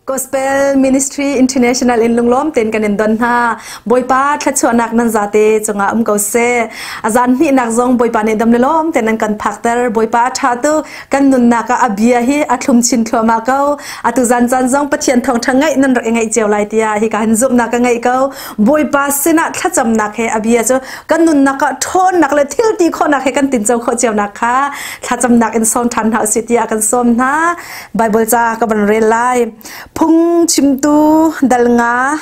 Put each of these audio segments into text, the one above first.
Gospel Ministry International in lunglawm ten kan in don hna. Bawipa thlachuahnak nan zate cungah um ko seh. A zan hnihnak zong Bawipa nih dam le lawm ten an kan phakter. Bawipa a ṭha tu kan nunnak ah a bia hi a thlum chin thluahmah ko. Atu zan caan zong Pathian thawngṭha ngaih nan rak i ngaih cio lai tiah hi ka han zumhnak ka ngeih ko. Bawipa sinah thlacamnak he a bia cu kan nunnak ah ṭhawnnak le thil ti khawhnak he kan tinco khawh cionak kha thlacamnak in sawm ṭhan hna usih tiah kan sawm hna. Bible ca ka van rel lai. Phungchimtu dal nga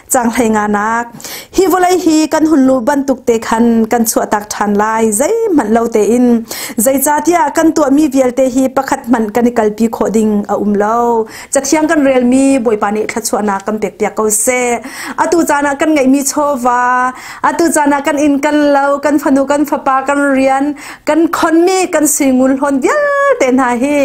cang hlei nga nak. Hi vawlei hi kan hun lu bantuk te khan kan chuahtak ṭhan lai zeihmanh lo tein. Zeicahtiah kan tuahmi vialte hi pakhat hmanh kan i kalpi khawh ding a um lo. Cathiang kan relmi Bawipa nih thluachuahnak kan pekpiak ko seh. Atu caan ah kan ngeihmi chawva, atu caan ah kan inn kan lo, kan fanu kan fapa kan rian, kan khonmi kan suingul hlawn vialte hna hi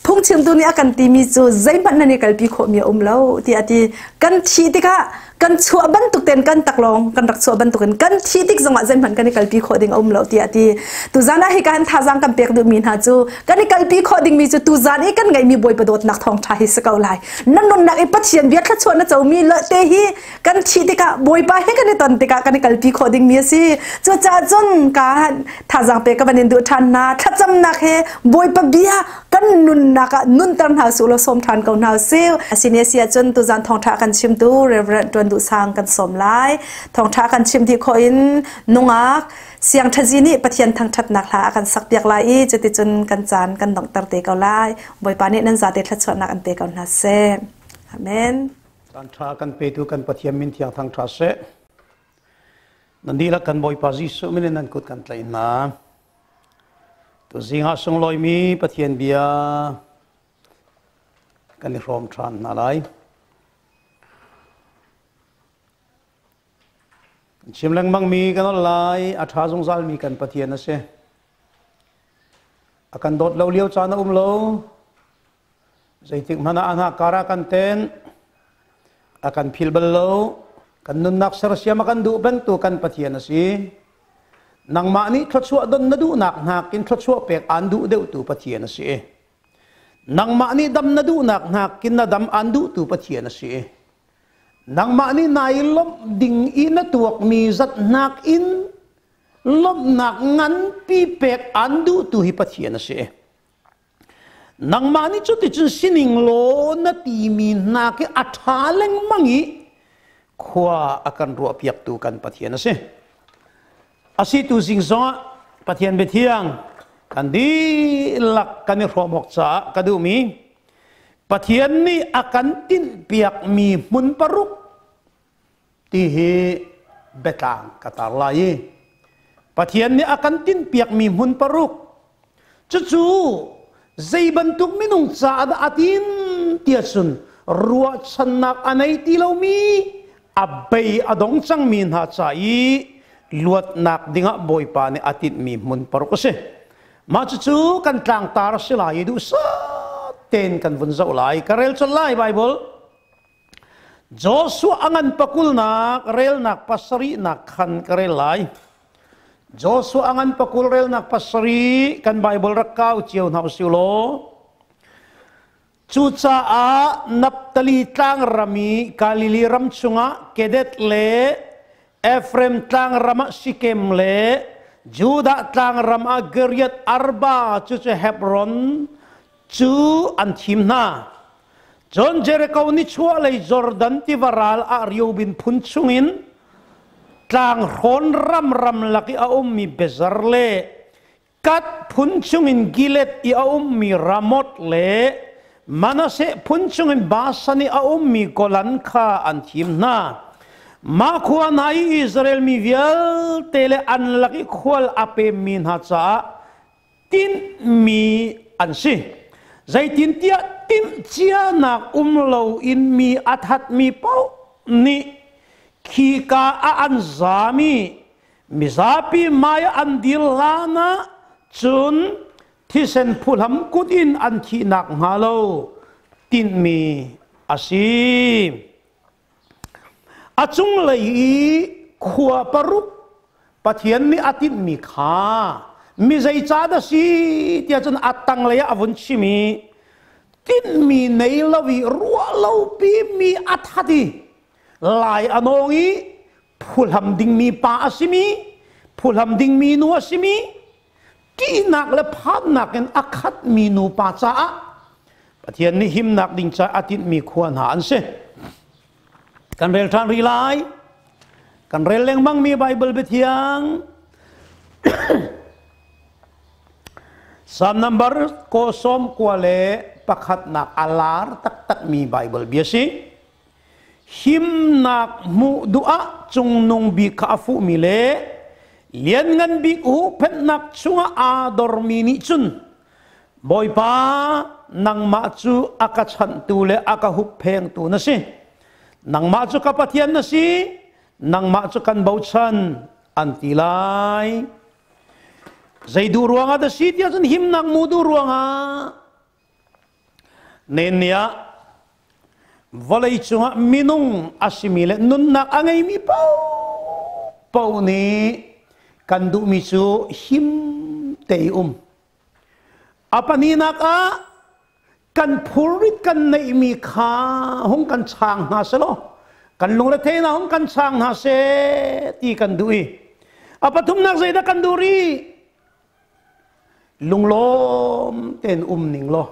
phungchimtu nih a kan timi cu zeihmanh nan i kalpi khawhmi a um lo tiah a ti. Kan thih tikah kan chuah bantuk ten kan taklawng kan rak chuah bantukin kan thih tik zongah zeihmanh kan i kalpi khawh ding a um lo tiah a ti. Tuzan ah hi kan thazaang kan pek duhmi hna cu kan i kalpi khawh dingmi cu tuzan i kan ngeihmi Bawipa dawtnak thawngṭha hi si ko lai. Na nunnak i Pathian bia thluachuah na comi te hi kan thih tikah Bawipa he kan i ton tikah kan i kalpi khawh dingmi a si. Cucaah cun ka thazaang pe ka van in duh ṭhan hna. Thlacamnak he Bawipa bia kan nunnak ah nunter hna su law sawm ṭhan ko hna usih. Asine si ahcun tuzan thawngṭha kan chimtu Reverend Tuan Duh Sang kan sawm lai. Thawngṭha kan chim dih khawh in nungak Siang Ṭhazi nih Pathian thangṭhatnak hla a kan sakpiak lai i cuticun kan caan kan donghter te ko lai. Bawipa nih nan zate thluachuahnak an pe ko hna seh. Amen. Caan ṭha kan petu kan Pathian min thiang thangṭha seh. Nan dihlak kan Bawipa Jesuh min in nan kut kan tlaih hna. Tuzing ah sunglawimi Pathian bia kan i hrawm ṭhan hna lai. Kan chim lengmangmi kan ol lai, a ṭha zungzalmi kan Pathian a si. A kan dawt lo lio caan a um lo. Zeitik hmanh ah a hnakkar ah kan ten, a kan phil bal lo. Kan nunnak sersiam a kan duh bantu kan Pathian a si. Nangmah nih thluachuah don na duhnak nakin thluachuah pek aan duh deuhtu Pathian a si. Nangmah nih dam na duhnak nakin na dam aan duhtu Pathian a si. Nangmah nih nai lawmh ding i na tuakmi zat nakin lawmhnak nganpi pek aan duhtu hi Pathian a si. Nangmah nih cuticun sining law na timi hna khi a ṭha lengmang i khua a kan ruahpiaktu kan Pathian a si. Asi tu zing zongah Pathian biathiang kan dihlak kan i hrawm awk caah ka duhmi Pathian nih a kan tinhpiakmi hmun paruk ti hi biatlang ka tar lai i Pathian nih a kan tinhpiakmi hmun paruk cucu zei bantuk minung caah dah a tin tiah cun ruahchannak a nei ti lomi a bei a dong cangmi hna ca i luatnak dingah Bawipa nih a tinhmi hmun paruk a si. Mah cucu kan tlangtar a si lai i duhsah tein kan vun zoh lai. Ka rel colh lai Bible. Joshua a ngan pakulnak relnak pasarihnak khan ka rel lai. Joshua a ngan pakul relnak pasarih kan Bible rak kau cio hna usih law. Cucaah Naphtali tlangram i Galilee ram chungah Kedet le Ephraim tlangram ah Sikem le Judah tlangram ah Geriath Arba cucu Hebron cu an thim hna. Cun Jericho nichuahlei Jordan tiva ral ah Reuben phun chungin tlanghrawn ram ramlak i a ummi Bezer le Gad phun chungin Gilead i a ummi Ramoth le Manasseh phun chungin Bashan i a ummi Golan kha an thim hna. Mah khua hna i Israel mi vialte le an lak i khual a pemmi hna caah tinhmi an si. Zeitintiah timhcianak um loin mi a thatmi paoh nih khika ah an zaam i mizapi hmai ah an dir hlanah cun thisen phuhlam kut in an thihnak hnga lo tinhmi a si. A cunglei i khua paruk Pathian nih a tinhmi kha mi zeicah dah si tiah cun a tanglei ah a vun chim i Tinhmi nei lo i ruah lo mi a that i lai a nawng i phuhlam dingmi pa a simi, phuhlam dingmi nu a simi, ṭihnak le phannak in a khatmi nupa caah Pathian nih himnak ding caah a tinhmi khua hna an si. Kan rel ṭhan rih lai. Kan rel lengmangmi Baibal biathiang Psalm number ko sawm kua le pakhatnak a lar taktakmi Baibal bia si. Himnak hmuh duh ah cungnung bik kha a fuhmi le lianngan bik huhphenhnak chungah aa dormi nih cun Bawipa nangmah cu a ka chanhtu le a ka hupphengtu na si. Nangmah cu ka Pathian na si, nangmah cu kan bochan an ti lai. Zei duh ruangah dah si tiah cun himnak mu duh ruangah nen ni ah vawlei cungah minung a simi le nunnak a ngeimi paohpaoh nih kan duhmi cu him te i um. A pahnihnak ah kan phurrit kan neihmi kha hung kan chaang hna selaw kan lungretheihnak hung kan chaang hna seh ti kan duh i a pathumnak zeidah kan duh rih? Lunglawm tein um ning law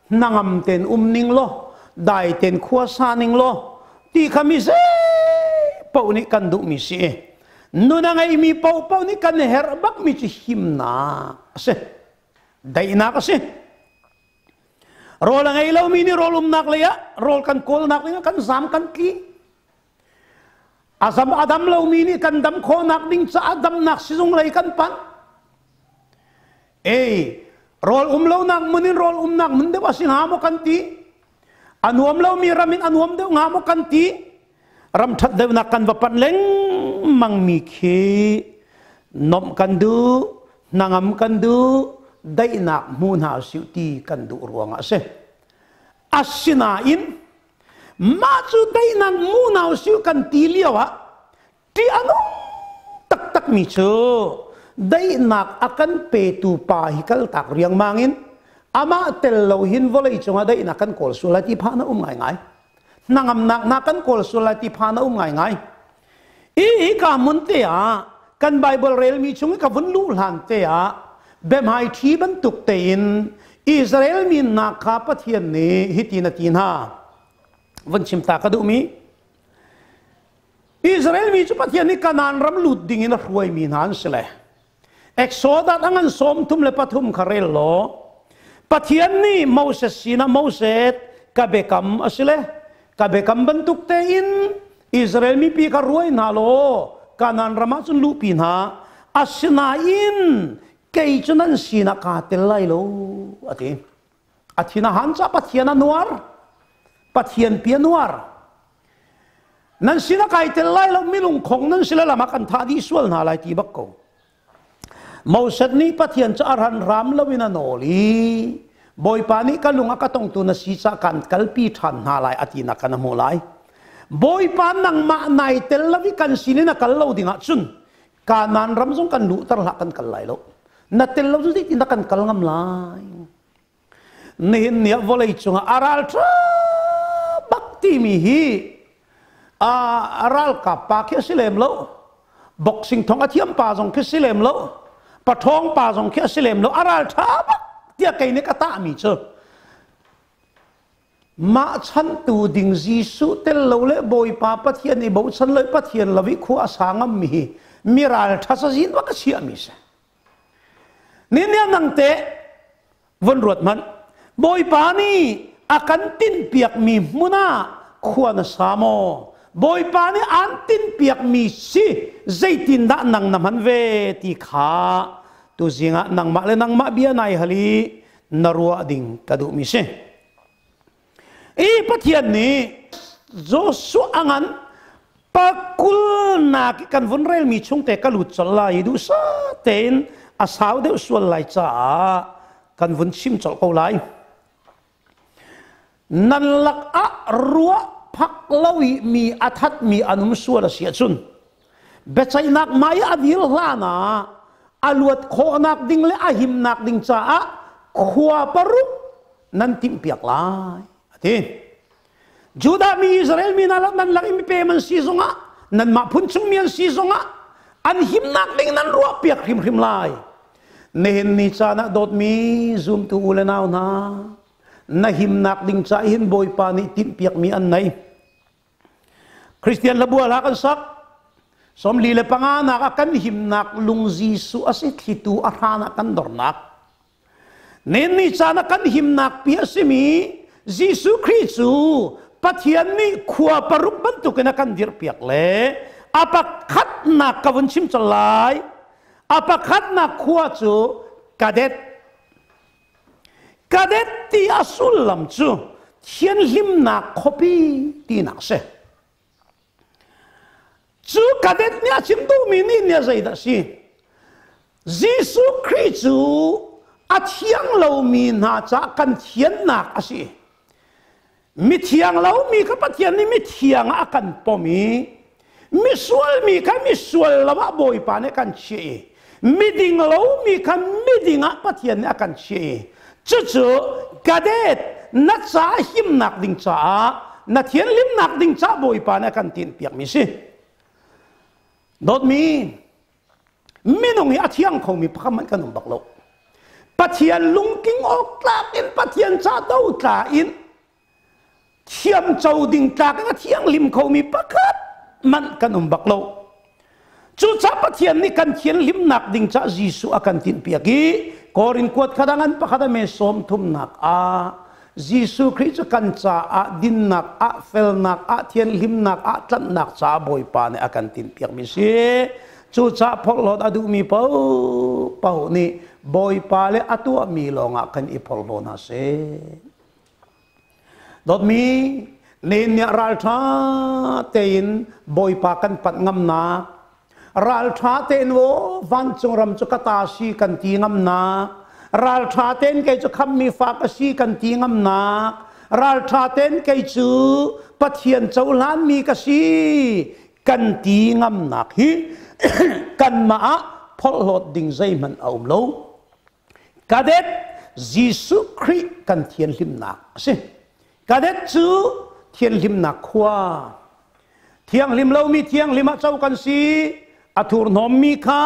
hnangam tein um ning law dai tein khua sa ning law ti kha mi zei paoh nih kan duhmi si i nun a ngeimi paohpaoh nih kan herh bakmi cu himnak a si, daihnak a si. Rawl a ngei lomi nih rawl umnak lei ah rawl kan kawlnak ding ah kan zam kan tli. A zam a dam lomi nih kan dam khawhnak ding caah damnak sizung lei kan panh. Ei, rawl um lonak hmun in rawl umnak hmun deuh a si hnga maw kan ti. A nuam lomi ram in a nuam deuh hnga maw kan ti. Ram ṭhat deuhnak kan va panh lengmang mi khi nomh kan duh, hnangam kan duh, daihnak hmu hna usih ti kan duh ruangah a si. Asinain mah cu daihnak hmu hna usih kan ti lio ah ṭih a nung taktakmi cu daihnak a kan petu pa hi kaltak riangmang in amah tel lo hin vawlei cungah daihnak kan kawl sual lai ti phan a um ngaingai. Hnangamnak na kan kawl sual lai ti phan a um ngaingai. Hi hika hmun te ah kan Bible relmi chung i ka vun luh hlan te ah biahmai ṭhi bantuk tein Israel mi hna kha Pathian nih hitin a ti hna. Vun chim ta ka duhmi Israel mi cu Pathian nih Kanaan ram lut ding in a hruaimi hna an si le Exodus a ngan 33 kha rel law Pathian nih Moses sinah Moses ka biakam a si le ka biakam bantuk tein Israel mipi kha ruai hna law Kanaan ram ah cun luhpi hna. Asinain kei cu nan sinah kaa tel lai lo a ti. A thin a han caah Pathian a nuar. Pathian pi a nuar. Nan sinah kai tel lai lo, minung khong nan si le lam ah kan thah dih sual hna lai ti bak ko. Moses nih Pathian cu a ran ram loin a nawl i Bawipa nih ka lung a ka tongtu na si caah kan kalpi ṭhan hna lai a tinak kan hmuh lai. Bawipa nangmah nai tel lo i kan sin in a kal lo dingah cun Kanaan ram zong kan luhter hlah, kan kal lai lo. Na tel lo cu zeitin dah kan kal ngam lai? Nihin ni ah vawlei cungah a ral ṭha bak timi hi a ralkap pa khi a si lem lo. Boxing thong a thiam pa zong khi si lem lo. Paṭhawng pa zong khi a si lem lo. A ral ṭha bak tiah kei nih ka tahmi cu mah chantu ding Jesuh tel lo le Bawipa Pathian i bochan lo Pathian lo i khua a sa ngammi hi mi ral ṭha sazin bak a chiahmi si. Ninia nang teh vun ruat hmanh. Bawipa nih a kan tinhpiakmi hmun ah khua na sa maw? Bawipa nih aan tinhpiakmi si zeitindah nang na hman ve ti kha tuzing ah nangmah le nangmah bia nai hal i na ruah ding ka duhmi si. I Pathian nih Joshua a ngan pakul nak i kan vun relmi chung te ka lut colh lai i duhsah tein a sau deuh sual lai caah kan vun chim colh ko lai. Nan lak ah ruah phak lo i mi a thatmi an um sual a si ahcun biaceihnak mai a dir hlan ah a luat khawhnak ding le a himnak ding caah khua paruk Nan timhpiak lai, a ti. Judah mi Israel mi hna nan lak i mipem an si zongah, nanmah phun chungmi an si zongah, an himnak ding nan ruahpiak hrimhrim lai. Nihin ni caan ah dawtmi zumtu u le nau hna, na himnak ding ca hin Bawipa nih timhpiakmi an nei. Christian hlabua hla kan sak. 45 nak ah kan himnak lung Jesuh a si, thlitu a hran ah kan dornak. Nen ni caan ah kan himnak pi a simi Jesuh Khrih cu Pathian nih khua paruk bantukin a kan dirhpiak le a pakhatnak ka vun chim colh lai. A pakhatnak khua cu Kadet. Kadet ti a sullam cu thianhlimnak khuapi tinak a si. Cu kadet nih a chim duhmi nih nih zeidah a si? Jesuh Khrih cu a thiang lomi hna caah kan thiannak a si. Mithiang lomi kha Pathian nih mithiang ah a kan pom i misual mi kha misual lo ah Bawipa nih a kan chiah i miding lomi kha miding ah Pathian nih a kan chiah i cucu kadet na ca himnak ding caah, na thianhlimnak ding caah Bawipa nih a kan tinhpiakmi si. Dawtmi, minung hi a thiang khomi pakhat hmanh kan um bak lo. Pathian lungking awk tlak in, Pathian ca do tla in, thiamco ding tlak in a thianghlim khomi pakhat manh kan um bak lo. Cucaah Pathian nih kan thianhlimnak ding caah Jesuh a kan tinhpiak i Korin kuat kha ngan pakhat a me 30nak ah Jesuh Khrih cu kan caah dinnak ah, felnak ah, thianhlimnak ah, tlanhnak caah Bawipa nih a kan tinhpiakmi si. Cucaah phorhlawt a duhmi paohpaoh nih Bawipa le a tuahmi lawngah kan i phorhlaw hna seh. Dawtmi, nen nih ralṭha tein Bawipa kan panh ngamnak, ralṭha tein wo vancung ram cu ka ta si kan ti ngamnak, ralṭha tein kei cu khammi fa ka si kan ti ngamnak, ralṭha tein kei cu Pathian cohlanmi ka si kan ti ngamnak hi kanmah ah phorhlawt ding zeihmanh a um lo. Kadet Jesuh Khrih kan thianhlimnak a si. Kadet cu thianhlimnak khua. Thianghlim lomi thianghlim ah co kan si. A thurhnawmmi kha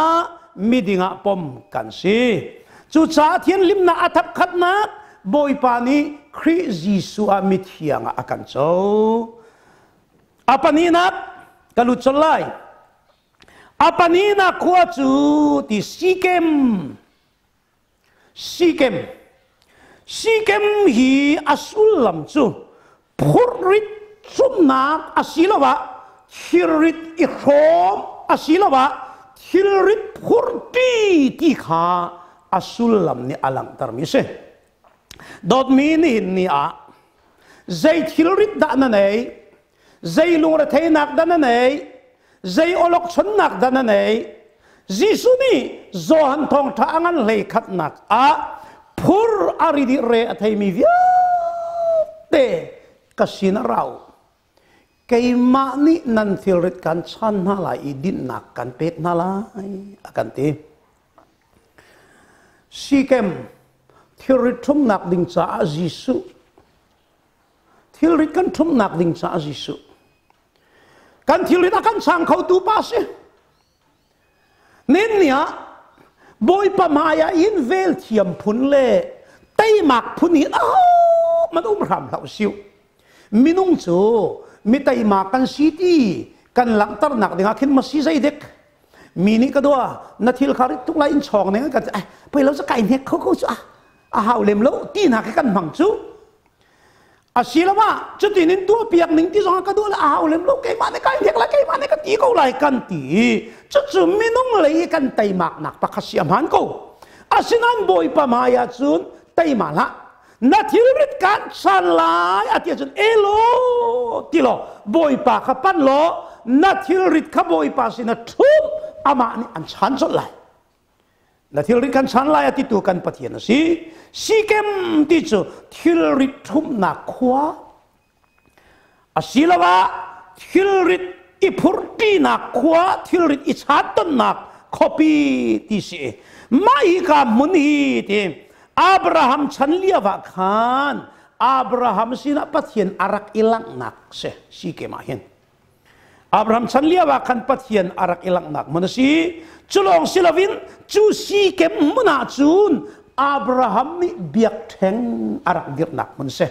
miding ah pom kan si. Cucaah thianhlimnak a thapkhatnak Bawipa nih Khrih Jesuh ah mithiang ah a kan co. A pahnihnak ka lut colh lai. A pahnihnak khua cu ti Sikem. Sikem. Sikem hi a sullam cu phurrit cumnak asiloah thilrit i hrawm asiloah thilrit phurṭi ti kha a sullam nih a langhtermi a si. Dawtmi, nihin ni ah zei thilrit dah na nei? Zei lungretheinak dah na nei? Zei awlokchonnak dah na nei? Jesuh nih Johan thawngṭha a ngan hlei khatnak ah phur a ri dih re a theimi vialte ka sin a rau. Keimah nih nan thilrit kan chan hna lai i dinhnak kan pek hna lai, a kan ti. Sikem thilrit ṭhumnak ding caah Jesuh, thilrit kan ṭhumnak ding caah Jesuh kan thilrit a kan chang khotu pa si. Nin ni ah Bawipa hmai ah in vel thiam phun le teimak phun hi aho man um hram hlah siu. Minung cu mi teima kan si ti kan langhternak dingah khin ma si zei dek. Mi nih ka dua, na thil kha rit tuk lai, in chawng ning kan ai pei lo cu, kai hnek kho ko cu, a a hau lem lo ti hna khi kan hmang cu. Asiloah cutin in tuahpiak ning ti zongah ka duh le a hau lem lo, keimah nih kai hnek lai, keimah nih ka ti ko lai kan ti. Cucu minung lei i kan teimaknak pakhat si a hmaan ko. Asinain Bawipa hmai ah cun teima hlah. Na thilrit kan chan lai a ti ahcun elo ti law Bawipa kha pan law na thilrit kha Bawipa sinah ṭhum, amah nih an chan colh lai. Na thilrit kan chan lai a titu kan Pathian a si. Sikem ti cu thilrit ṭhumhnak khua asiloah thilrit i phurhṭinak khua, thilrit i chan tonnak khuapi ti si. Mah hi ka hmun hi ti Abraham chan lio ah khan Abraham sinah Pathian a rak i langhnak si Sikem ah hin. Abraham chan lio ah khan Pathian a rak i langhnak hmun a si. Cu lawng si loin cu Sikem hmun ah cun Abraham nih biakṭheng a rak dirhnak hmun a si.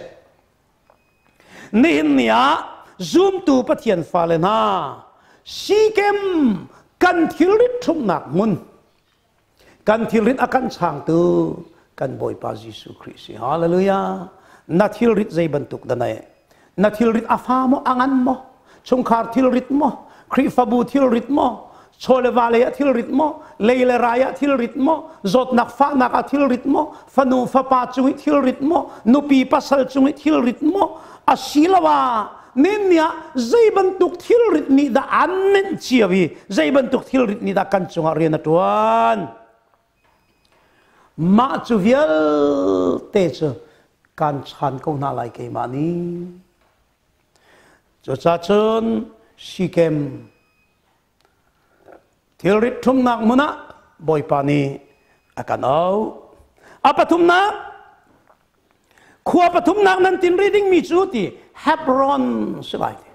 Nihin ni ah zumtu Pathian fale hna Sikem kan thilrit ṭhumhnak hmun kan thilrit a kan changtu kan Bawipa Jesuh Khrih si. Hallelujah. Na thilrit zei bantuk dah na Na thilrit a fa maw a ngan maw? Chungkhar thilrit maw? Khrihfabu thilrit maw? Chawleva lei ah thilrit maw? Lei le rai ah thilrit maw? Zawtnak fahnak ah thilrit maw? Fanu fapa cung i thilrit maw? Nupi pasal cung i thilrit maw? Asiloah nin ah zei bantuk thilrit nih dah an nenh cio i zei bantuk thilrit nih dah kan cungah rian a ṭuan? Mah cu vialte cu kan chan ko hna lai keimah nih. Cucaah cun Sikem thilrit ṭhumnak hmun ah Bawipa nih a kan auh. A pathumnak, khua pathumnak nan tin rih dingmi cu ti Hebron si lai ti.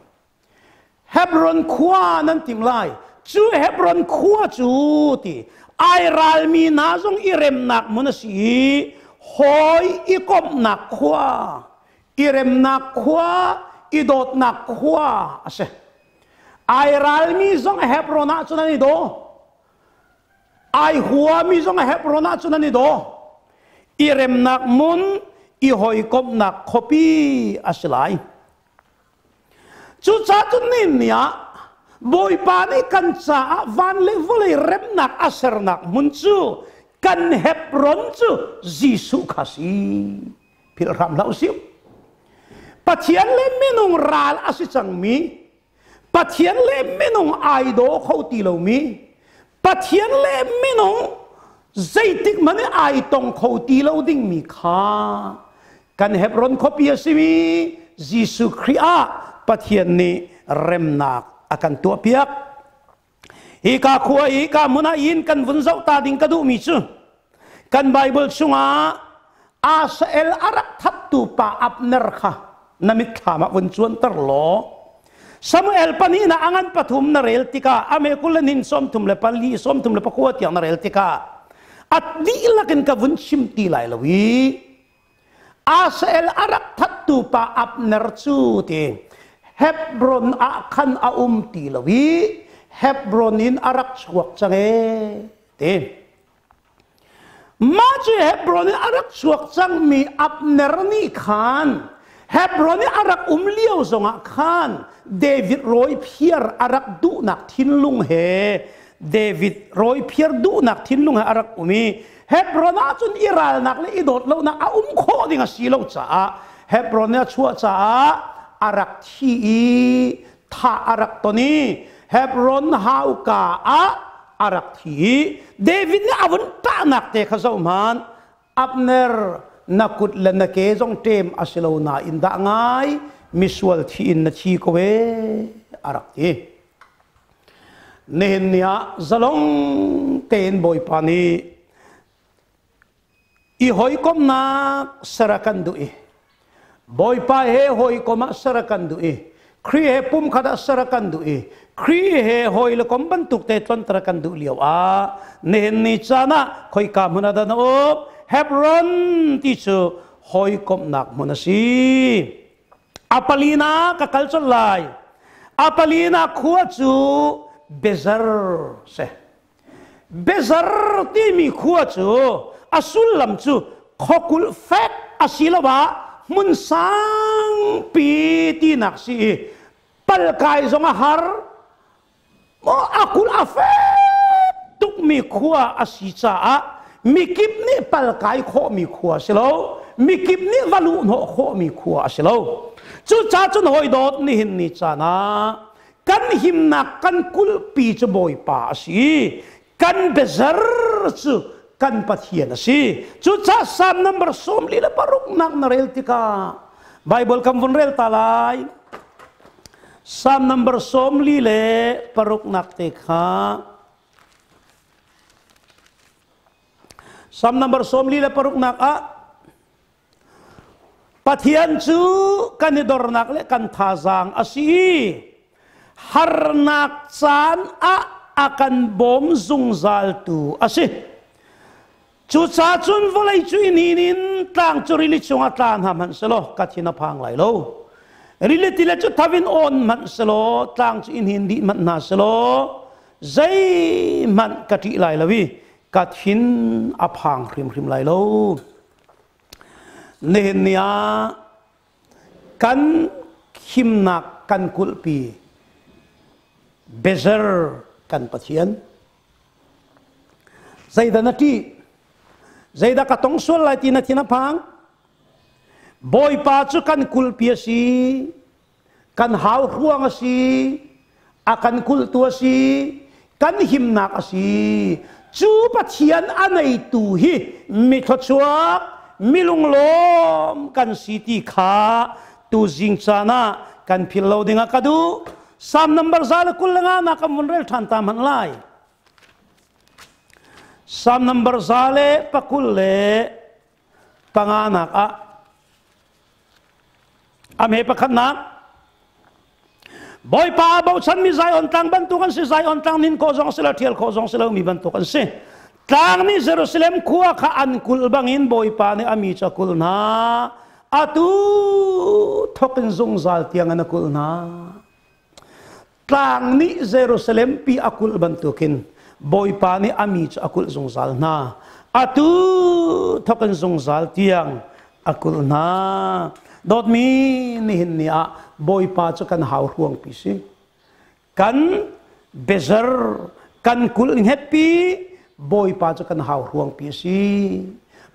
Hebron khua nan tim lai. Cu Hebron khua cu ti ai ralmi hna zong i remnak hmun a si i hawi i komhnak khua, i remnak khua, i dawtnak khua a si. Ai ralmi zong Hebron ah cun an i daw. Ai huami zong Hebron ah cun an i daw. I remnak hmun, i hawikomhnak khuapi a si lai. Cucaah cun ni ah Bawipa nih kan caah van le vawlei remnak a sernak hmun cu kan Hebron cu Jesuh kha si. Philh hram hlah usih. Pathian le minung ral a si cangmi, Pathian le minung ai daw kho ti lomi, Pathian le minung zeitik hmanh i ai tong kho ti lo dingmi kha kan Hebron khuapi a simi Jesuh Khrih ah Pathian nih remnak a kan tuahpiak. Hi ka khua i ka hmun ah in kan vun zoh ta ding ka duhmi cu kan Bible chungah Asael a rak thattu pa Abner kha na mitthlam ah vun cuanter law Samuel pahnih na angan pathum na rel tikah ame kul le nin 34 39 tiang na rel tikah a dihlak in ka vun chim ti lai lo i Asael a rak thattu pa Abner cu ti Hebron ah khan a um ti lo i Hebron in a rak chuak cang ee ti. Mah cu Hebron in a rak chuak cangmi Abner nih khan Hebron i a rak um lio zongah khan David rawi phiar a rak duhnak thinlung he David rawi phiar duhnak thinlung he a rak um i Hebron ah cun i ralnak le i dawt lonak a um khawh ding a si lo caah Hebron i a chuah caah a rak thi i thah a rak ton i Hebron hauka ah a rak thi i David nih a vun ṭahnak te kha zoh hmanh Abner na kut le na ke zong ṭem a si lo nain dah ngai misual thi in na thi ko e a rak ti. Nihin ni ah zalong tein Bawipa nih i hawikomhnak ser a kan duh i Bawipa he hawikom ah ser a kan duh i Khrih he pumkhat ah ser a kan duh i Khrih he hawi le kom bantuk te tlonter a kan duh lio ah nihin ni caan ah khoika hmun ah dah na um Hebron ti cu hawikomhnak hmun a si a palina ka kal colh lai a palina khua cu Bezer si Bezar timi khua cu a sullam cu khuakulh fek asiloah hmun sangpi tinak si i palkai zong a har maw a kulh a fek tukmi khua a si caah mikip nih palkai khawhmi khua a si lo mikip nih va luh hnawh khawhmi khua a si lo cucaah cun hawi dawt nihin ni caan ah Kan himnak kan kulhpi cu Bawipa a si. Kan biazer cu kan Pathian a si. Cucaah Psalm number 46 nak na rel tikah Bible kan vun rel ta lai. Psalm number 46 nak te kha. Psalm number 46 nak ah Pathian cu kan i dornak le kan thazaang a si i harnak caan ah a kan bawm zungzaltu a si. Cucaah cun vawlei cu i hnin in tlang cu rili cungah tla hna hmanh selaw ka thin a phang lai lo. Rili tile cu tho in awn hmanh selaw tlang cu i hnin dih hmanh hna selaw zeihmanh ka ṭih lai lo i ka thin a phang hrimhrim lai lo. Nihin ni ah kan himnak kan kulhpi Bezer kan Pathian zeidah na ṭih zeidah ka tong sual lai ti na thin a phang Bawipa cu kan kulhpi a si kan hau hruang a si a kan kulhtu a si kan himnak a si cu Pathian a neitu hi mi thluachuak mi lunglawm kan si ti kha tuzing caan ah kan philh lo ding ah ka duh Psalm number 125 na kan vun rel ṭhan ta hmanh lai Psalm number 125 nak ah A hme pakhatnak Bawipa a bochanmi Zion tlang bantuk an si Zion tlang nin khawh zong si lo ṭhial khawh zong si lo mi bantuk an si tlang nih Jerusalem khua kha an kulh bangin Bawipa nih a mi cu a kulh hna atu thawk in zungzal tiang in a kulh hna Tlang nih Jerusalem pi a kulh bantukin Bawipa nih a mi cu a kulh zungzal hna. Atu thawkin zungzal tiang a kulh hna. Dawtmi nihin ni ah Bawipa cu kan hau hruangpi si. Kan bezer, kan kulh hngetpi, Bawipa cu kan hau hruangpi a si.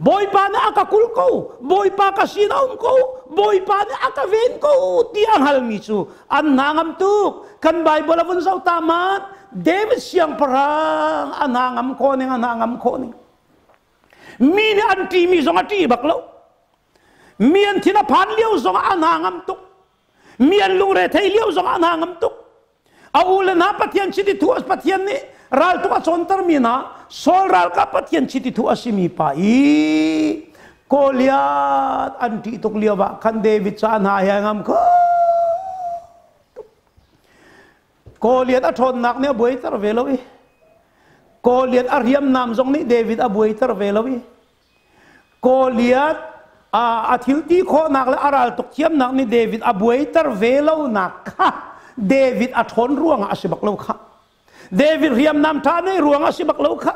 Bawipa nih a ka kulh ko, Bawipa ka sin a um ko, Bawipa nih a ka ven ko ti a hngalmi cu an hna ngam tuk. Kan Bible a vun zoh ta mat, David siangpahrang a hna ngam khawh ning, a hna ngam khawh ning. Mi nih an ṭihmi zong a ṭih bak lo. Mi an thin a phan lio zong ah a hna ngam tuk. Mi an lungre thei lio zong ah a hna ngam tuk. A u le hna Pathian chiti thu Pathian nih raltuk a cawntermi hna Saul ralkap Pathian chiti thu a simi pa i Goliath an ṭih tuk lio ah khan David ca hna he ngam kho Goliath a ṭhawnnak nih a buaiter ve lo i Goliath a hriamnam zong nih David a buaiter ve lo i Goliath a thil ti khawhnak le a raltuk thiamnak nih David a buaiter ve lonak kha David a ṭhawn ruangah a si bak lo kha. David hriamnam ṭha nei ruangah a si bak lo kha.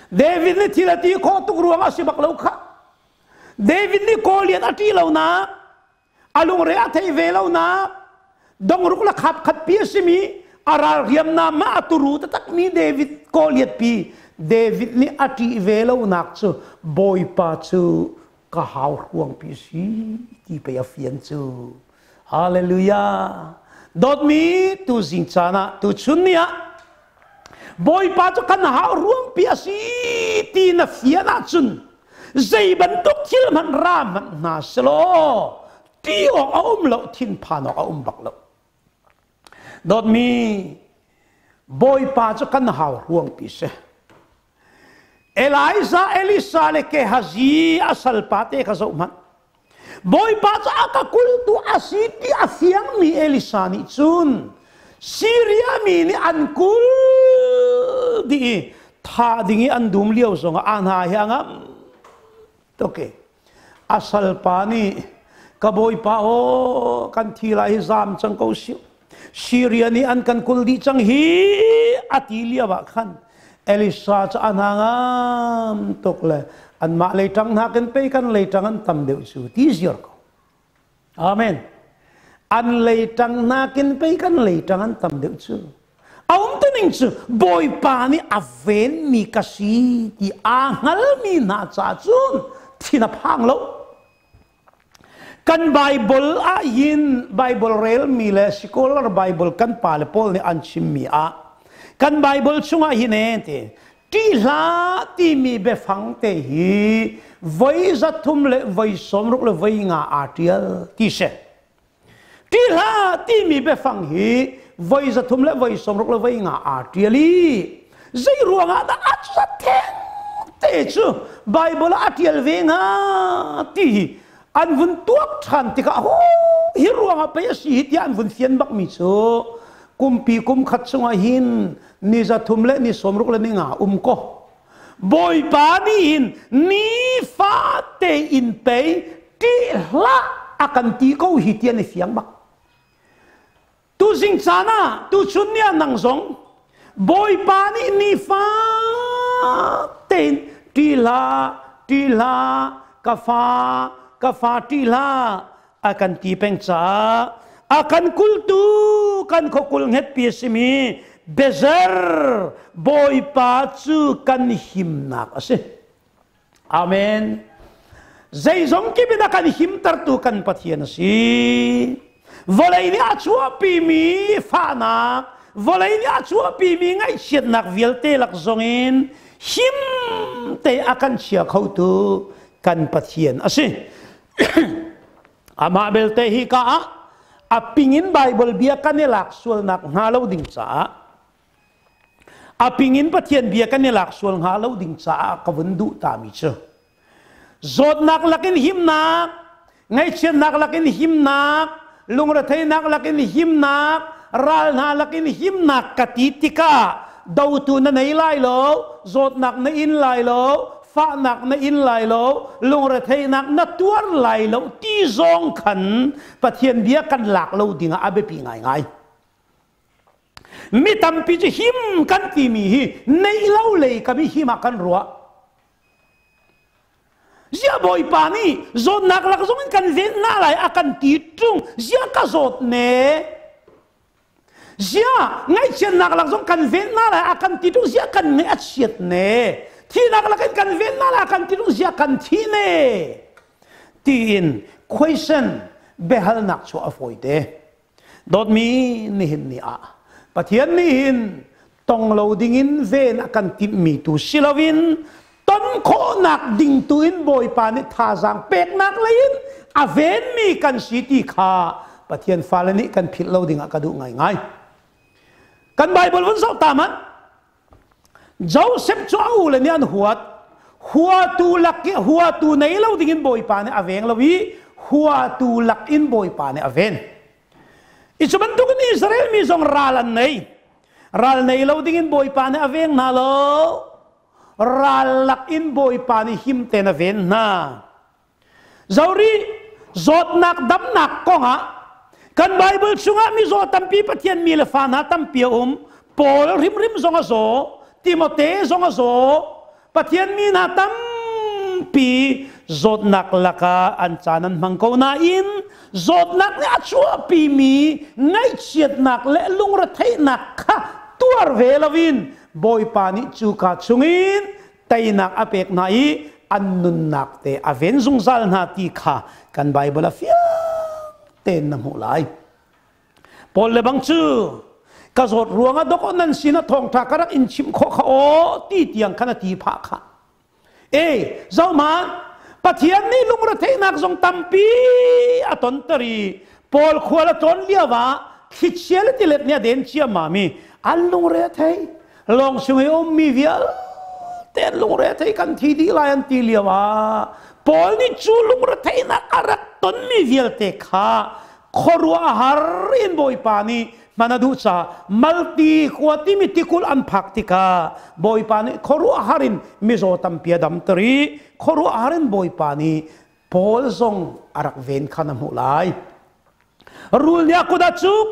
David nih thil a ti khawh tuk ruangah a si bak lo kha. David nih Goliath a ṭih lonak a lungre a thei ve lo nak dongruk le khap khat pi a simi a ral hriamnam ah a turu takmi David Goliath pi David nih a ṭih ve lo nak cu Bawipa cu ka hau hruang pi si ti pei a fian cu Hallelujah dawtmi tu zing caan ah tu chun ni ah Bawipa cu kan hau ruang pi a si ti na fian ahcun zei bantuk thil hmanh ra hmanh hna selaw ti awk a um lo thinphan awk a um bak lo dawtmi bawipa cu kan hau ruangpi si Elijah Elisa le Gehazi a salpa te kha zoh hmanh Bawipa cu a ka kultu a si ti a fiangmi Elisa nih cun Siria mi nih an kul dih i thah ding i an dum lio zongah a hna hi a ngam tuk i a salpa nih ka bawipa aw kan thi lai hi zaam cang ko sih Siria nih an kan kul dih cang hi a ti lio ah khan Elisa cu a hna ngam tuk le anmah lei ṭang nakin pei kan lei ṭang an tam deuh cu ti ziar ko. Amen. An lei ṭang nakin pei kan lei ṭang an tam deuh cu. A umtuning cu Bawipa nih a venmi ka si ti aa hngalmi hna caah cun thin a phang lo. Kan Bible ah hin Bible relmi le scholar Bible kan pale pawl nih an chimmi ah kan Bible chungah hin e ti ṭih hlah timi biafang te hi voi 360 aa ṭial ti si. Ṭih hlah timi biafang hi voi 365 aa ṭial i zei ruangah dah a theng te cu Bible ah a ṭial ve hnga ti hi an vun tuak ṭhan tikah ho hi ruangah pei a si hi tiah an vun fian bakmi cu kumpi kum khat chungah hin ni 3 le ni 60 le ni nga um ko Bawipa nih hin nifate in pei ṭih hlah a kan ti ko hi ti an i fiang bak. Tuzing caan ah tuchun ni ah nang zong Bawipa nih nifa tein ṭih hlah, ṭih hlah, ka fa, ka fa ṭih hlah a kan ti peng caah a kan kultu kan khuakul hngetpi a simi Bezer Bawipa cu kan himnak a si. Amen. Zeizong kip in a kan himtertu kan Pathian a si. Vawlei nih a chuahpimi fahnak, vawlei nih a chuahpimi ngaihchiatnak vialte lak zongin him te a kan chia khotu kan Pathian a si. Amah belte hi ka ah a pingin Bible bia kan i lak sualnak hnga lo ding caah a pingin Pathian bia kan i lak sual hnga lo ding caah ka vun duh tami cu zawtnak lakin himnak, ngaihchiatnak lakin himnak, lungretheihnak lakin himnak, ral hna lakin himnak ka ti tikah dotu na nei lai lo, zawtnak na in lai lo, fahnak na in lai lo, lungretheihnak na tuar lai lo ti zong khan Pathian bia kan lak lo dingah a biapi ngaingai. Mi tampi cu him kan timi hi neih lo lei kam i him ah kan ruah. Zia Bawipa nih zawtnak lak zong in kan ven na lai a kan ti ṭung zia ka zawt ne. Zia ngaihchiatnak lak zong kan ven na lai a kan ti ṭung zia kan ngaih a chiat ne. Thihnak lak in kan ven na lai a kan ti ṭung zia kan thi ne. Tiin question biahalnak chuah a fawi te. Dawtmi nihin ni ah Pathian nih hin tong lo dingin ven a kan timhmi tu si loin ton khawhnak ding tu in Bawipa nih thazaang peknak lei in a venmi kan si ti kha Pathian fale nih kan philh lo dingah ka duh ngaingai. Kan Bible vun zoh ta hmanh. Joseph cu a ule nih an huat. Huatu lak i huatu nei lo dingin Bawipa nih a veng lo i huatu lak in Bawipa nih a ven. I cu bantukin Israel mi zong ral an nei. Ral nei lo dingin Bawipa nih a veng hna lo. Ral lak in Bawipa nih him tein a ven hna. Zori zawtnak damnak kongah kan Bible chungah mizaw tampi Pathian mi le fa hna tampi a um. Paul hrimhrim zong a zaw, Timote zong a zaw. Pathian mi hna tampi zawtnak lakah an caan an hmang ko nain zawtnak nih a chuahpimi ngaihchiatnak le lungretheihnak kha tuar ve loin Bawipa nih cuka chungin teinak a pek hna i an nunnak te a ven zungzal hna ti kha kan Bible a fiang tein na hmuh lai. Paul le bang cu ka zawt ruangah dok nan sin ah thawngṭha ka rak in chimh khawh kha aw ti tiang khan a ti phah kha. E zohman Pathian nih lungretheihnak zong tampi a tonter i Paul khual a tlawn lio ah thlichia le tilet nih a den ciammam i an lungre a thei. Lawng chung i ummi vialte an lungre thei kan thi dih lai an ti lio ah Paul nih cu lungretheihnak a rak tonmi vialte kha khuaruahhar in Bawipa nih hman a duh caah Malti khua timi tikulh an phak tikah Bawipa nih khuaruahhar in mizaw tampi a damter i khuaruahhar in Bawipa nih Paul zong a rak ven kha na hmuh lai. Rul nih a kut a cuk,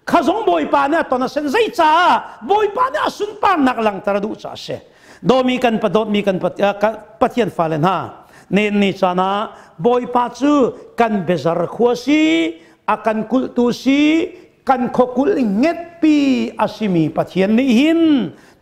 kha zong Bawipa nih a ton a sen. Zeicah? Bawipa nih a sunparnak langhter a duh caah a si. Dawmi kan dawtmi kan Pathian fale hna, nen ni caan ah Bawipa cu kan biazar khua si, a kan kulhtu si, kan khuakulh ngetpi a simi Pathian nih hin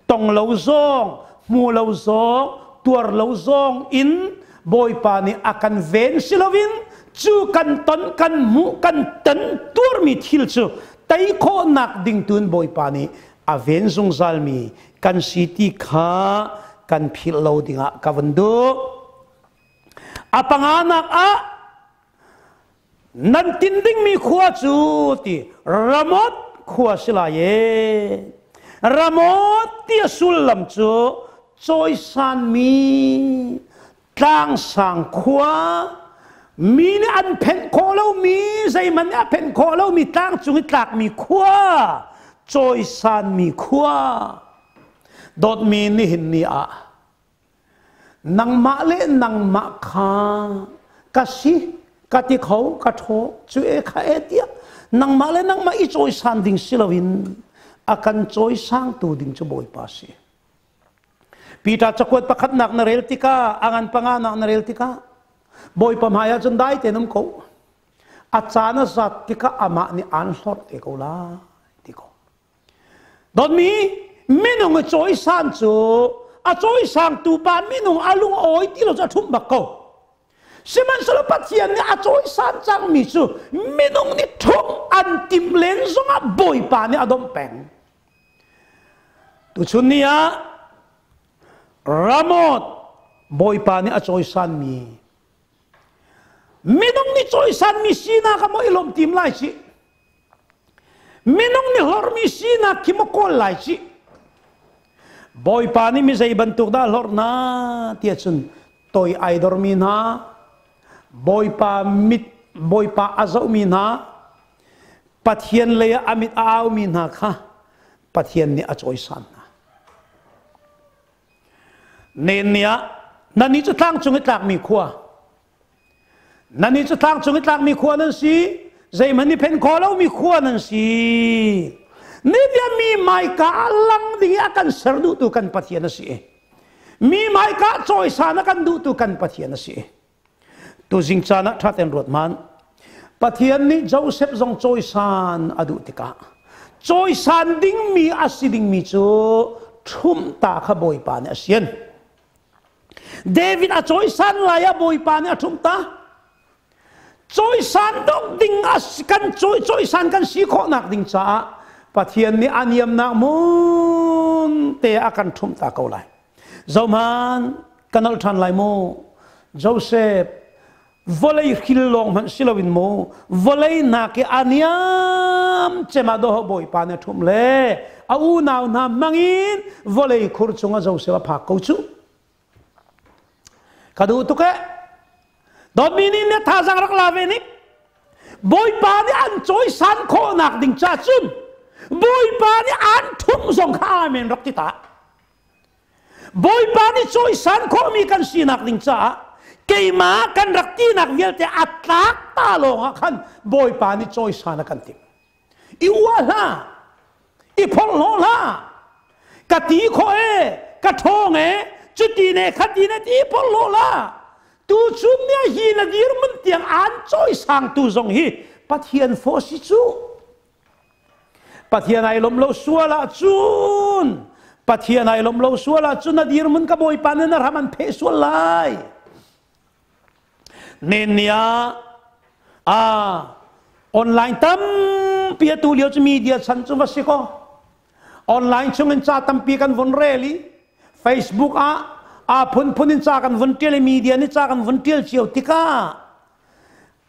tong lo zong, hmu lo zong, tuar lo zong in Bawipa nih a kan ven si loin cu kan ton kan hmuh kan ton tuarmi thil cu tei khawhnak ding tun Bawipa nih a ven zungzalmi kan si ti kha kan philh lo dingah ka vun duh. A panganak ah nan tin dingmi khua cu ti Ramoth khua si lai e. Ramoth ti a sullam cu Cawisanmi tlangsang khua, mi nih an phenh khawh lomi, zeihmanh nih a phenh khawh lomi tlang cung i tlakmi khua, cawisanmi khua. Dawtmi, nihin ni ah nangmah le nangmah kha ka si ka ti kho, ka ṭhaw cu e kha e tiah nangmah le nangmah i cawisan ding si loin a kan cawisangtu ding cu Bawipa si. Peter cakuat pakhatnak na rel tikah, a ngan panganak na rel tikah, Bawipa hmaiah cun dai tein um ko. A caan a zat tikah amah nih aan hlorh te ko lai ti ko. Dawtmi, minung i cawisan cu a cawisangtu pa minung a lung a awi ti lo cu a ṭhumh bak ko. Sihmanhsehlaw Pathian nih a cawisan cangmi cu minung nih ṭhumh an timh len zongah Bawipa nih a domh peng. Tuchun ni ah Ramoth Bawipa nih a cawisanmi, minung nih cawisanmi sinak ah maw i lawm tim lai ci, minung nih hlorhmi sinak khi maw kawl lai ci? Bawipa nih mi zei bantuk dah hlorh na tiah cun toi ai dormi hna, Bawipa mit, Bawipa a zohmi hna, Pathian lei ah a mit a aumi hna kha Pathian nih a cawisan hna. Nen ni ah nan nih cu tlang cung i tlakmi khua, nan nih cu tlang cung i tlakmi khua nan si, zeihmanh i phen kho lomi khua nan si. Ni bia mi hmaika ah lang ding i a kan ser duhtu kan Pathian a si. Mi hmaika cawisan a kan duhtu kan Pathian a si. Tuzing caan ah ṭha tein ruat hmanh. Pathian nih Joseph zong cawisan a duh tikah cawisan dingmi a si dingmi cu ṭhumhta kha Bawipa nih a sian. David a cawisan lai ah Bawipa nih a ṭhumhta. Cawisan dok ding a kan cawisan kan si khawhnak ding caah Pathian nih a niamnak mun te a kan ṭhumhta ko lai. Zohman ka nalh ṭhan lai mu. Joseph, vawlei hril lawng hmanh si loin mu, vawlei nak i a niam cem ah dawh Bawipa nih a ṭhumh le a unau hna hmangin vawlei khur chungah Joseph a phak ko cu. Ka duh tuk eh. Dawtmi nih na thazaang rak la ve nik. Bawipa nih an cawisan khawhnak ding ca cun Bawipa nih an ṭhumh zong kha amen rak ti ta. Bawipa nih cawisan khawhmi kan sinak ding caah keimah kan rak tinak vialte a tlak ta lawng ah khan Bawipa nih cawisan a kan timh. I uah hlah, i phorhlaw hlah, ka ti khawh e, ka ṭhawng e, cuti ne khati ne ti phorhlaw hlah. Tu chun nia hi na dirhmun tiang aan cawisangtu zong hi Pathian fawh si cu. Pathian ai lawm lo sual ahcun, Pathian ai lawm lo sual ahcun na dirhmun ka Bawipa nih na ram an pheh sual lai. Nen ni ah a online tampi atu lio cu media chan cu va si ko. Online chung in ca tampi kan vun rel i Facebook ah a phunphun in ca kan vun tial i media nih ca kan vun tial cio tikah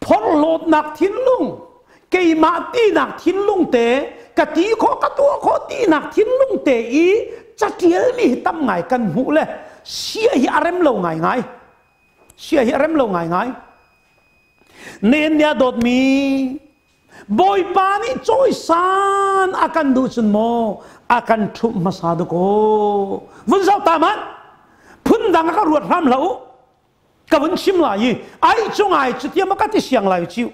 phorhlawtnak thinlung, keimah tinak thinlung te, ka ti khawh, ka tuah khawh tinak thinlung te i catialmi hi tam ngai kan hmuh le sia hi a rem lo ngaingai, sia hi a rem lo ngaingai. Nen nia dawtmi, Bawipa nih cawisan a kan duh cun maw a kan ṭhumh hmasa dakaw. Vun zoh ta man, phundang a ka ruat hram hlah u, ka vun chim lai i ai cu ngai cu tiam ka ti siang lai ciu.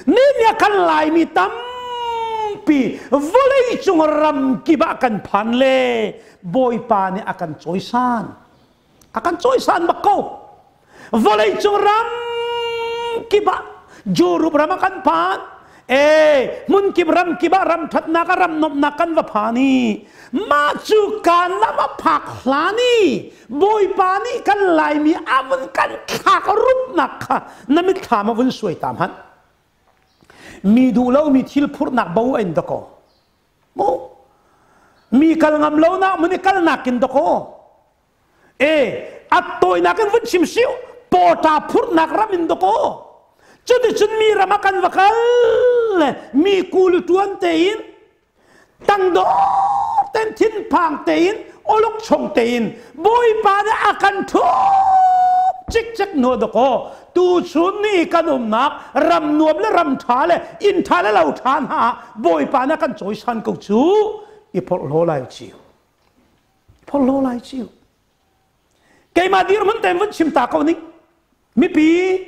Ni nia kan Laimi tampi vawlei cung ram kip ah kan phan le Bawipa nih a kan cawisan, a kan cawisan bak ko. Vawlei cung ram kip ah Europe ram ah kan phan e, hmun kip ram kip ah ram thatnak ah ram nomnak kan va phan i mah cu kan na va phak hlan i Bawipa nih kan Laimi a vun kan thlak rupnak kha na mitthlam a vun suai ta hmanh. Mi duh lomi thil phurhnak bo in dakaw mu, mi kal ngam lonak mun i kalnak in dakaw e, a tawinak in vun chim siu, pawṭa phurhnak ram in dakaw. Cuticun mi ram ah kan va kal le mi kul ṭuan tein, tangdor ten, thinphang tein Olok chong tein Bawipa nih a kan thup cikcek no dakaw tu chun ni kan umnak ram nuam le ram ṭha le inn ṭha le lo ṭha hna ah Bawipa nih a kan cawisan ko cu i phorhlaw lai ciu, phorhlaw lai ciu. Keimah dirhmun tein vun chim ta ko ning. Mipi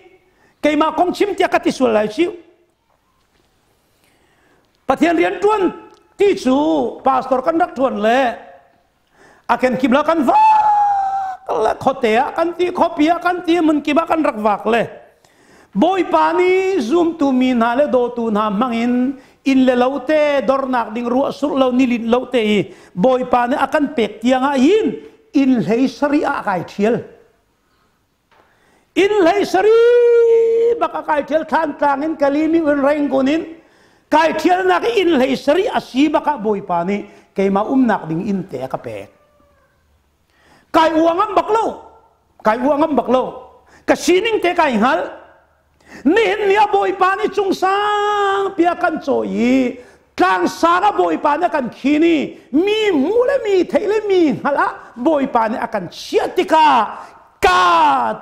keimah kong chim tiah ka ti sual lai ciu. Pathian rian ṭuan ti cu pastor kan rak ṭuan le a kenkip la kan vak le khuate ah kan ti, khuapi ah kan ti, hmunkip ah kan rak vak le Bawipa nih zumtu mi hna le dawtu hna hmangin inn le lo te dornak ding ruah surh lo nilin lo te i Bawipa nih a kan pek tiang ah hin inn hlei sarih ah kai ṭhial. Inn hlei sarih bak a kai ṭhial. Thlantlang in Kalimi in Rangoon in kai ṭhialnak i inn hlei sarih a si bak ah Bawipa nih keimah umnak ding inn te a ka pek. Kai uangam bak lo, kai uangam bak lo. Ka sining te kai hngal. Nihin ni a Bawipa nih cung sang pia kan cawi i tlang sang a Bawipa nih a kan khin i mi hmu le mi theih le mi hngalh ah Bawipa nih a kan chiah tikah ka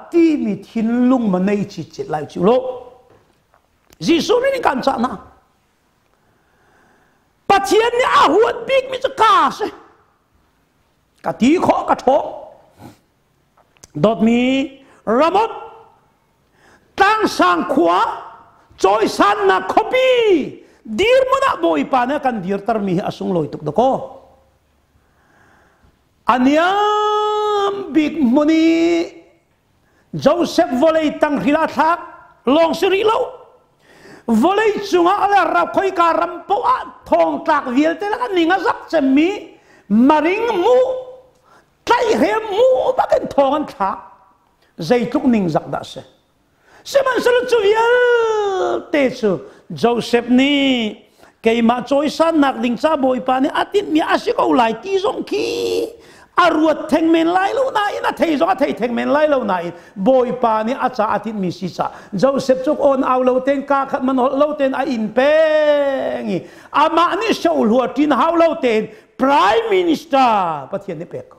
timi thinlung ma nei chi chet lai cu lo. Jesuh nih kan cah na Pathian nih a huat bik mi cu ka si. Ka ti khawh, ka ṭhawng. Dawtmi Ramot, Tlangsang khua, cawisannak khuapi dirhmun ah Bawipa nih a kan dirtermi hi a sunglawi tuk dakaw. A niam bik hmun i Joseph vawlei tang hril a thlak lawng si rih lo. Vawlei cungah le khoika ram paoh ah thongtlak vialte lakah ning a zak cemmi maring mu tlaihhrem mu bakin thong an thlak. Zeitluk ningzak dah si. Sihmanhsehlaw cu vialte cu Joseph nih keimah cawisannak ding ca Bawipa nih a tinhmi a si ko lai ti zong khi a ruat theng men lai lo nain, a thei zong a thei theng men lai lo nain, Bawipa nih a ca a tinhmi si ca Joseph cu on au lo ten, ka khat man holh lo ten a in peng i amah nih sohlua ṭin hau lo tein prime minister Pathian nih pek ko.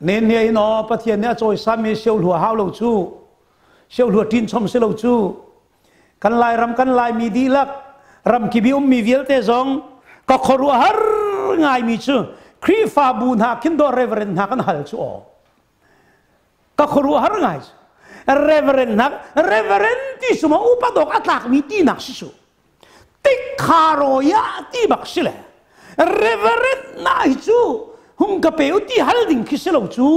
Nen nia in aw, Pathian nih a cawisami siohlua hau lo cu, siohlua ṭin chom si lo cu. Kan Lairam, kan Laimi dihlak, ramkip i ummi vialte zong ka khuaruahhar ngaimi cu Khrihfabu hna khin dawh reverend hna kan hal cu aw. Ka khuaruahhar ngai cu. Reverend hna, reverend ti suma upa dawk a tlakmi tinak si su. Tikharoya ti bak si le reverend na hi cu hung ka pe u ti hal ding khi si lo cu.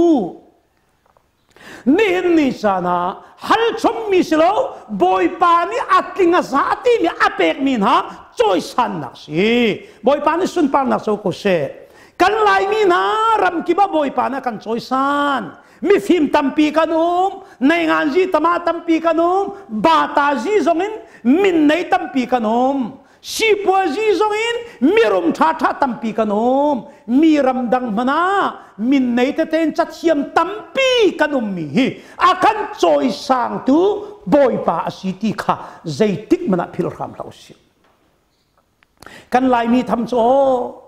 Nihin ni caan ah hal chommi si lo, Bawipa nih a tling a za timi a pekmi hna cawisannak si. Bawipa nih sunparnak co ko seh. Kan Laimi hna ramkip ah Bawipa nih a kan cawisan. Mifim tampi kan um, neinganzi tama tampi kan um, bata zi zong in min nei tampi kan um, sipuazi zong in mirum ṭhaṭha tampi kan um, mi ramdang hmanh ah min nei tete in cathiam tampi kan ummi hi a kan cawisangtu Bawipa a si ti kha zeitik hmanh ah philh hram hlah usih. Kan Laimi tham cu aw,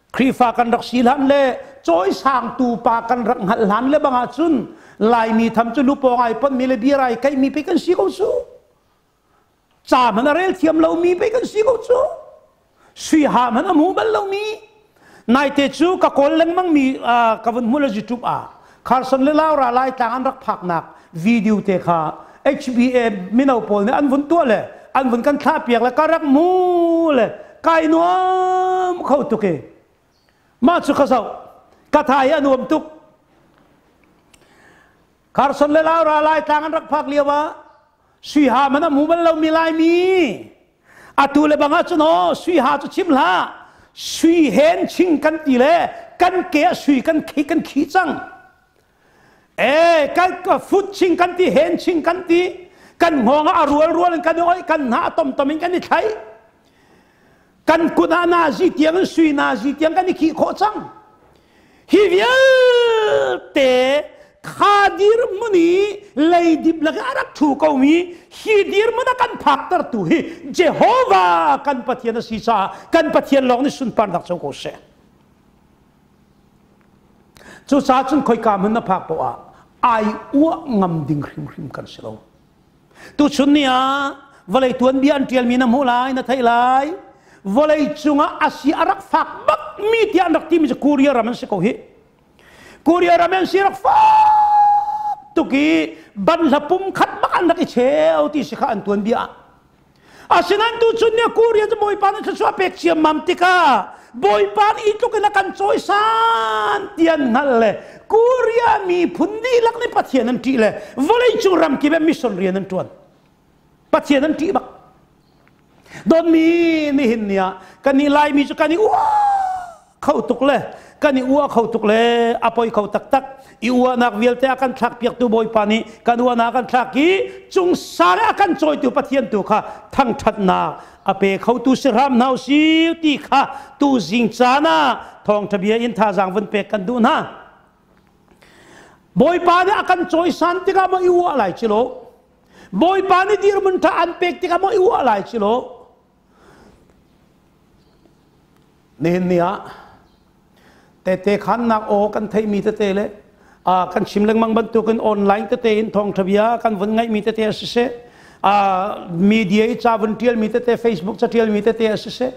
Khrihfa kan rak si hlan le cawisangtu pa kan rak hngalh hlan le bang ahcun Laimi tham cu lupawng ai ponmi le bia ai kaihmi pei kan si ko cu. Ca hmanh a rel thiam lomi pei kan si ko cu. Sui ha hmanh a hmu bal lomi. Naite cu ka kawl lengmang mi ka vun hmu le YouTube ah Carson le Laura Laitlang an rak phaknak video te kha HBA mino pawl nih an vun tuah le an vun kan thlah piak le ka rak mu le kai nuam kho tuk i mah cu ka zoh, ka tha hi a nuam tuk. Carson le Laura Laitlang an rak phak lio ah sui ha man a hmu bal lomi Laimi atu le bang ahcun aw, sui ha cu chim hlah, sui hen ching kan ti le kan ke ah sui kan khi kan khi cang e, kan fut ching kan ti, hen ching kan ti, kan hngawng ah a rual rual in kan i oih, kan hna a tom tom in kan i thlai, kan kut ah nazi tiang in sui nazi tiang kan i khih khawh cang. Hi vialte kha dirhmun i leidip lak i a rak ṭhu komi hi dirhmun a kan phaktertu hi Jehovah kan Pathian a si caah kan Pathian lawng nih sunparnak co ko seh. Cucaah cun khoika hmun na phak poah ah ai uah ngam ding hrimhrim kan si lo. Tuchun ni ah vawlei tuanbia an ṭialmi na hmuh lai, na theih lai. Vawlei cungah a si a rak fak bakmi tiah an rak timi cu Korea ram an si ko hi. Korea ram an si rak fak tuk i banhla pum khat bak an rak i cheu ti si kha an tuanbia ah. Asinain tuchun ni Korea cu Bawipa nih thluachuah pek ciammam tikah Bawipa nih tluk in a kan cawisan ti an hngalh le Korea miphun dihlak nih Pathian an ṭih le vawleicung ramkip ah mission rian an ṭuan. Pathian an ṭih bak. Dawtmi nihin ni ah kan i Laimi cu kan i uah kho tuk le kan i uah kho tuk le a poi kho taktak i uahnak vialte a kan thlak piaktu Bawipa nih kan uahnak a kan thlak i cung sang a kan cawitu Pathian tu kha thangṭhatnak a pe khotu si hram hna usih ti kha tu zing caan ah thawngṭha bia in thazaang vun pek kan duh hna. Bawipa nih a kan cawisan tikah maw i uah lai ci lo Bawipa nih dirhmun ṭha an pek tikah maw i uah lai ci lo Nihin ni ah tete khannak aw kan theihmi tete le kan chim lengmang bantukin online tete in thawngṭha bia kan vun ngaihmi tete a siseh, media i ca vun ṭialmi tete, Facebook ca ṭialmi tete a siseh,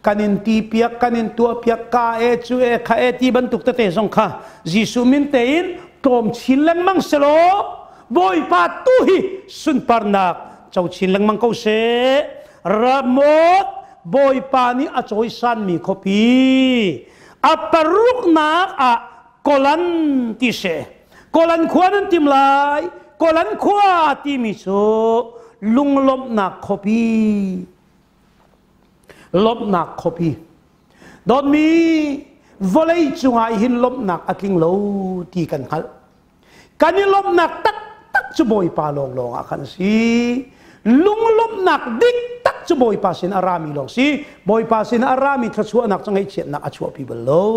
kan in ti piak, kan in tuah piak, ka e cu e kha e ti bantuk tete zong kha Jesuh min tein tlawm chin lengmang selaw Bawipa tu hi sunparnak co chin lengmang ko seh. Ramot Bawipa nih a cawisanmi khuapi a paruknak ah Kolan ti si. Kolan khua nan tim lai. Kolan khua timi cu lunglawmhnak khuapi. Lawmhnak khuapi. Dawtmi vawlei cungah hin lawmhnak a tling lo ti kan hngalh. Kan i lawmhnak taktak cu Bawipa lawnglawng ah khan a si. Lunglawmhnak dik tak cu Bawipa sin a rami lawng si. Bawipa sin a rami thluachuahnak cu ngaihchiatnak a chuahpi bal lo.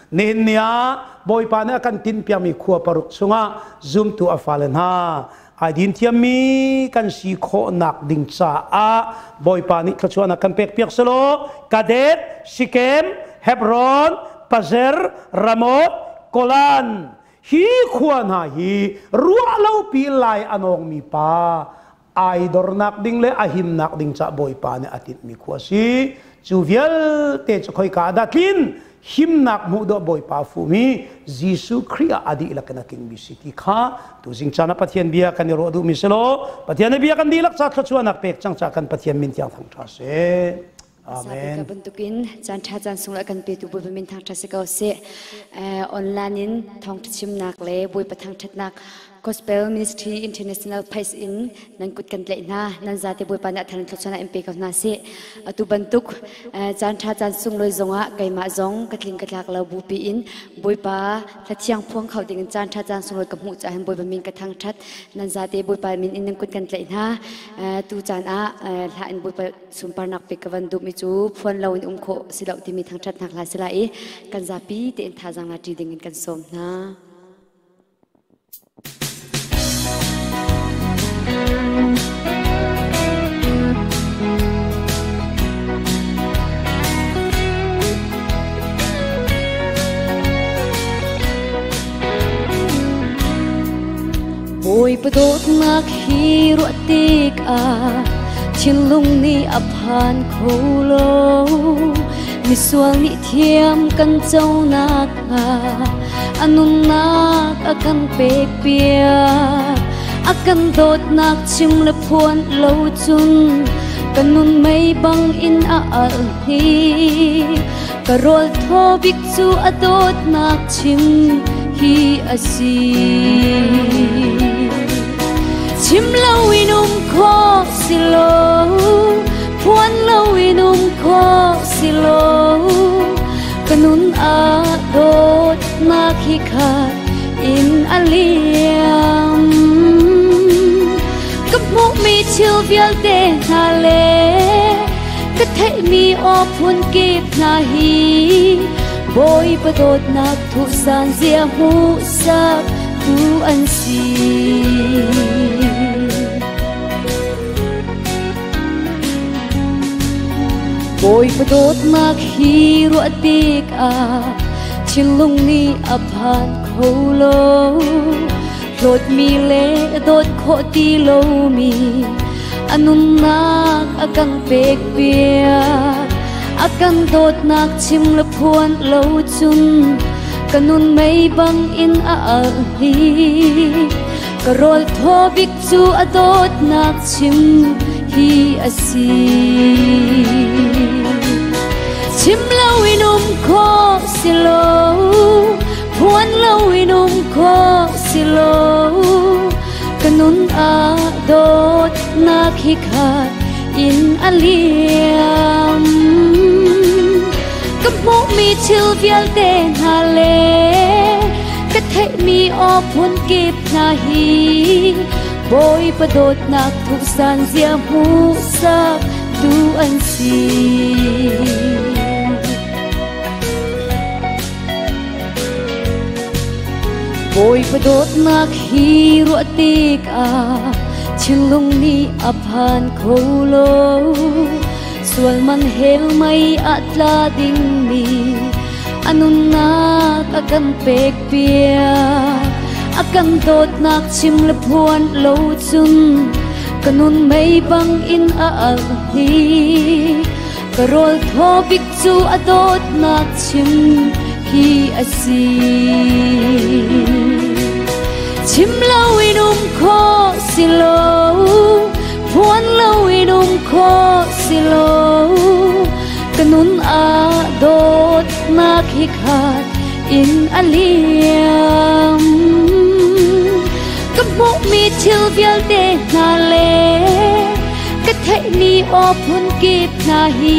Nihin ni ah Bawipa nih a kan tinhpiakmi khua paruk chungah zumtu a fale hna ai din thiammi kan si khawhnak ding caah Bawipa nih thluachuahnak kan pekpiak selaw Kadet, Sikem, Hebron, Pazer, Ramoth, Golan hi khua hna hi ruah lopi lai a nawngmi pa ai dornak ding le a himnak ding ca Bawipa nih a tinhmi khua si. Cu vialte cu khoika dah tlin himnak hmuh dawh Bawipa fumi Jesuh Khrih ah a dihlak in a tlingmi si ti kha tuzing caan ah Pathian bia kan i ruah duhmi si law Pathian bia kan dihlak ca thluachuahnak pek cang ca kan Pathian min tiang thangṭha seh. Amen. Ka bantukin caan ṭha caan sung kan petu Bawipa min thangṭhat si ko seh. Online in thawngṭha chimnak le Bawipa thangṭhatnak Gospel Ministry International Page in nan kut kan tlaih hna. Nan zate Bawipa nih a thar in thluachuahnak in pe ko hna seh. Atu bantuk caan ṭha caan sunglawi zongah keimah zong ka tling ka tlak lo bupi in Bawipa hlathiang phuang kho ding in caan ṭha caan sunglawi ka hmuh caah hin Bawipa min ka thangṭhat. Nan zate Bawipa min in nan kut kan tlaih hna. Tu caan ah hla in Bawipa sunparnak pek ka van duhmi cu phuan lo in um khawh si lo timi thangṭhatnak hla si lai i kan zapi tein thazaang la ṭi ding in kan sawm hna. Bawipa dawtnak hi ruah tikah thinlung nih a phan kho lo. Misual nih thiam kan co nakhnga a nunnak a kan pek piak. A kan dawtnak chim le phuan lo cun ka nun mei bang in a alh hni. Ka rawl thaw bik cu a dawtnak chim hi a si. Chim loin um khawh si lo, phuan loin um khawh si lo. Ka nun a dawtnak hi khat in a liam. Ka hmuhmi thil vialte hna le ka theihmi aw phun kip hna hi Bawipa dawtnak thuhsan zia hmuhsak tu an si. Bawipa dawtnak hi ruah tikah Thinlung nih a phan kho lo. Hlawtmi le dawt khawh ti lomi a nunnak a kan pek piak. A kan dawtnak chim le phuan lo cun ka nun mei bang in a alh hi. Ka rawl thaw bik cu a dawtnak chim hi a si. Chim loin um khawh si lo, phuan loin um khawh si lo. Ka nun ah dawtnak hi khat in a liam. Ka hmuhmi thil vialte hna le ka theihmi aw phun kip hna hi Bawipa dawtnak thuksan zia hmuhsak tu an si. Bawipa dawtnak hi ruah tikah thinlung nih a phan kho lo. Sual man hel mei ah tla dingmi a nunnak a kan pek piak. A kan dawtnak chim le phuan lo cun ka nun mei bang in a alh hi. Ka rawl thaw bik cu a dawtnak chim hi a si. Chim loin um khawh si lo, phuan loin um khawh si lo. Ka nun ah dawtnak hi khat in a liam. Ka hmuhmi thil vialte hna le ka theihmi aw phun kip hna hi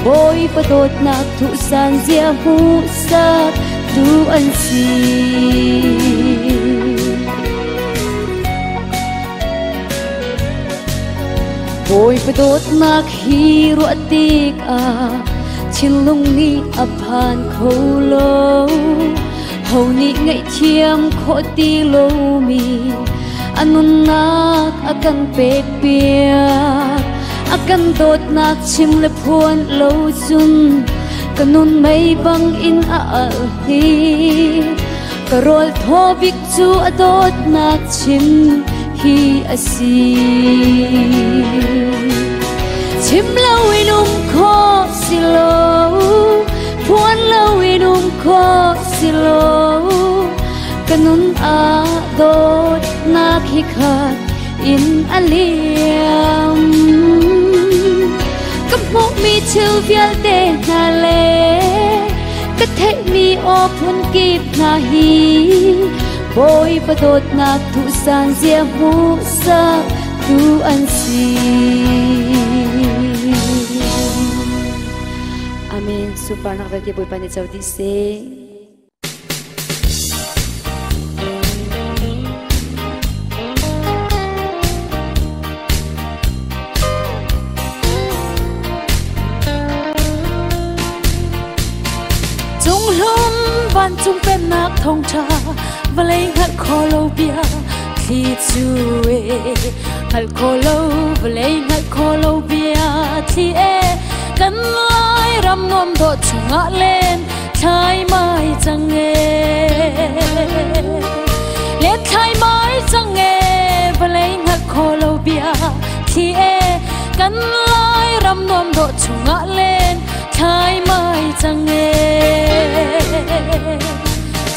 Bawipa dawtnak thuhsan zia hmuhsak tu an si. Bawipa dawtnak hi ruah tikah thinlung nih a phan kho lo. Ho nih ngaihthiam khawh ti lomi a nunnak a kan pek piak. A kan dawtnak chim le phuan lo cun ka nun mei bang in a alh hi. Ka rawl thaw bik cu a dawtnak chim hi a si. Chim loin um khawh si lo, phuan loin um khawh si lo. Ka nun ah dawtnak hi khat in a liam. Ka hmuhmi thil vialte hna le ka theihmi aw phun kip hna hi Bawipa dawtnak thuhsan zia hmuhsak tu an si. Amen. Sunparnak vialte Bawipa nih co dih seh. Cunghlum vancung pennak thawngṭha vawlei hngalh khawh lo bia thli cu e hngalh khawh lo vawlei hngalh khawh lo bia thli e kan lai ram nuam dawh chungah len thlai mai cang e len thlai mai cang e vawlei hngalh khawh lo bia thli e kan lai ram nuam dawh chungah len thlai mai cang e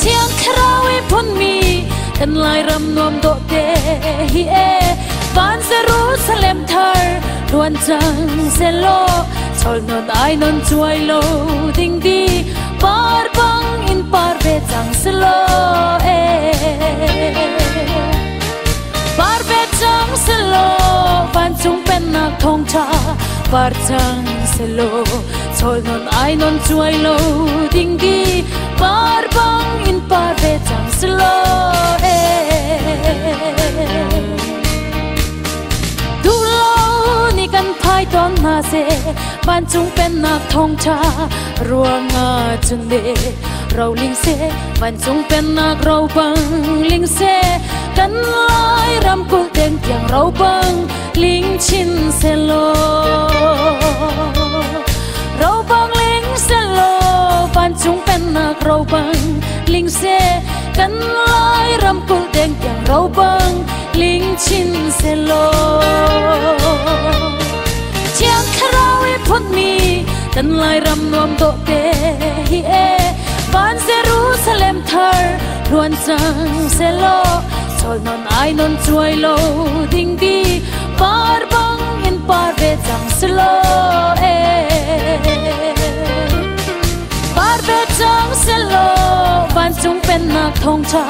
Thiang Thlarau i phunmi kan lai ram nuam dawh te hi e van Jerusalem thar luan cang selaw chol non ai non chuai lo ding di par bang in par ve cang selaw e par ve cang selaw vancung pennak thawngṭha par cang selaw chol non ai non chuai lo ding di par bang in par ve cang selaw e duh lo ni kan phai tawn hna seh vancung pennak thawngṭha ruangah cun le ro ling seh vancung pennak ro bang ling seh kan lai ram kul teng tiang ro bang ling chin selaw ro bang ling selaw vancung pennak Ro bang ling se, kan lai ram kul deng tiang ro bang ling chin se lo. Chiang Thlarau i phut mi kan lai ram nuam do te hi e, van Jerusalem thar luan chang se lo. Chol non ai non chuai lo ding di, par bang in par ve chang se lo e, par ve chang se lo. Van chung pen nak thong cha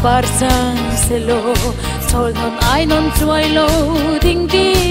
par chang se lo, chol non ai non chuai lo ding di.